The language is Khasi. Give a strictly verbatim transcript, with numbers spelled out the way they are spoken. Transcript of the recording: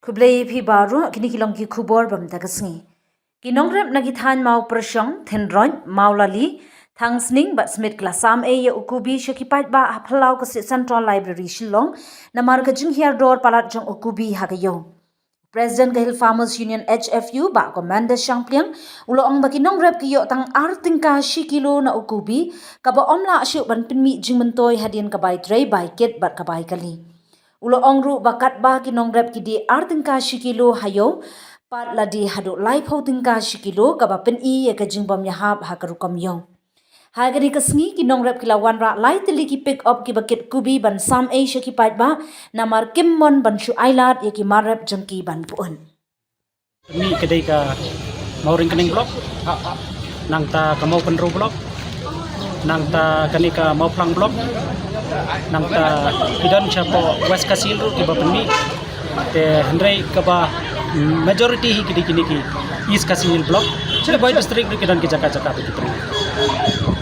Khublei phi baroh, kine ki long ki khubor bam da ka sngi. Ki nongrep na ki thaiñ Mawpyrshong, Thynroit, Mawlali, Thangsning bad Smit ki la sam ei ïa u Kubi sha ki paidbah ha phyllaw ka Central Library Shillong, namar ka jinghiar dor palat jong u Kubi ha ka ïew. President ka Hill Farmers Union, H F U, Bah Commander Shangpliang, u la ong ba ki nongrep ki ïoh tang ar tyngka shi kilo na u Kubi, kaba ym lah shuh ban pynmih jingmyntoi hadien ka bai trei, bai kit bad ka bai kali. U la ong ruh ba katba ki nongrep ki die ar tyngka shi kilo ha ïew, pat la die haduh laiphew tyngka shi kilo, kaba pyni ïa ka jingbym ïahap ha ka rukom ïew. Ha kane ka sngi ki nongrep ki la wanrah lai tylli ki pick up kiba kit Kubi ban sam ei sha ki paidbah, namar kim mon ban shu ailad ïa ki mar rep jong ki ban pyut. Ni ka dei ka Mawryngkneng block, nangta ka Mawpynriew block, nangta kane ka Mawphlang block, nangta ki don shapoh West Khasi Hills ruh kiba pynmih. Te hynrei kaba majority hi ki dei kine ki East Khasi Hills block. Ki bai district ruh ki don ki jaka jaka ba ki pynmih.